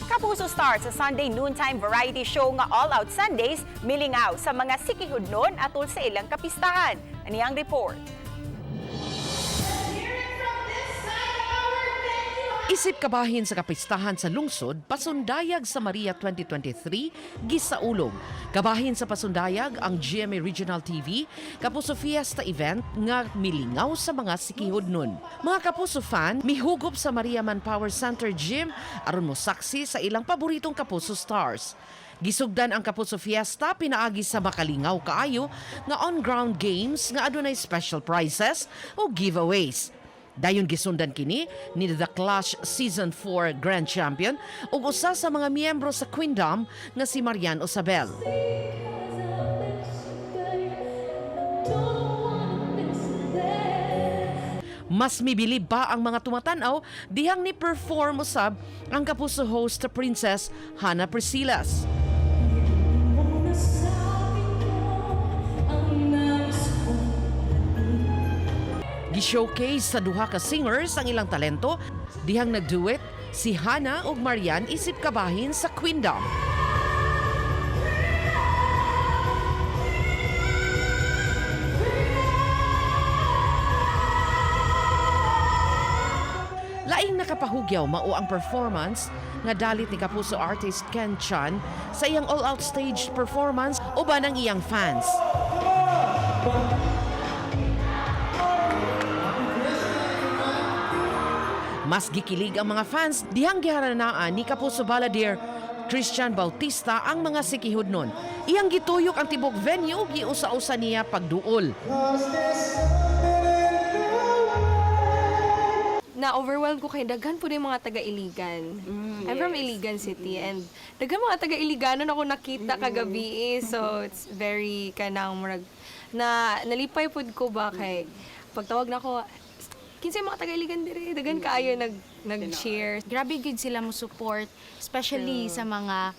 Kapuso Star sa Sunday noontime variety show nga All Out Sundays, milingaw sa mga sikihudnon atol sa ilang kapistahan. Ani ang report. Isip kabahin sa kapistahan sa lungsod, Pasundayag sa Maria 2023, gisaulog. Kabahin sa Pasundayag ang GMA Regional TV, Kapuso Fiesta event nga milingaw sa mga sikihudnon. Mga Kapuso fan, mihugop sa Maria Manpower Center Gym aron mo saksi sa ilang paboritong Kapuso stars. Gisugdan ang Kapuso Fiesta pinaagi sa makalingaw kaayo nga on-ground games nga adunay special prizes o giveaways. Dayon gisundan kini ni The Clash Season 4 Grand Champion ug usa sa mga miyembro sa Queendom nga si Marian Osabel. Mas mibilib pa ang mga tumatanaw dihang ni perform usab ang Kapuso host Princess Hannah Priscillas. Gi-showcase sa duha ka singers ang ilang talento dihang nagduet si Hannah ug Marian isip kabahin sa Queendom. Laing nakapahugyaw mao ang performance nga dalit ni Kapuso artist Ken Chan sa iyang all-out stage performance uban ang iyang fans. Mas gikilig ang mga fans dihang giharanaan ni Kapuso Baladier Christian Bautista ang mga sikihudnon. Iyang gituyok ang tibok venue, giusa-usa niya pagduol. Na-overwhelmed ko kay daghan po yung mga taga-Iligan. I'm from Iligan City and daghan mga taga-Iliganon ako nakita kagabi eh. So it's very kanang murag na nalipay pud ko ba kay pagtawag na ko, "Kinsay mga taga-Iligan dire?" Daghan kaayo nag-cheer. Grabe gid sila mo support, especially sa mga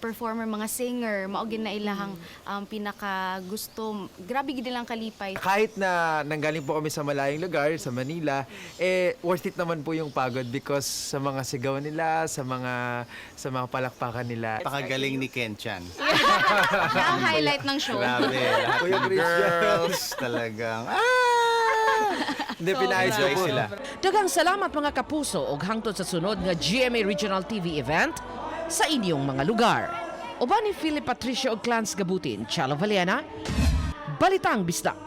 performer, mga singer, mao gid na ilahang pinaka gusto. Grabe gid nilang kalipay. Kahit na nanggaling po kami sa malayong lugar, sa Manila, eh, worth it naman po yung pagod because sa mga sigaw nila, sa mga palakpakan nila. Napakagaling ni Ken Chan. Siya ang highlight ng show. Grabe, lahat Kuya ng Christian. girls talagang, ah! Hindi, pinaayos ko Enjoy po. sila. Daghang salamat, mga Kapuso, ug hangtod sa sunod nga GMA Regional TV event sa inyong mga lugar. Uban ni Philip Patricio og Clans Gabutin, Chalo Valiana, Balitang Bisdak.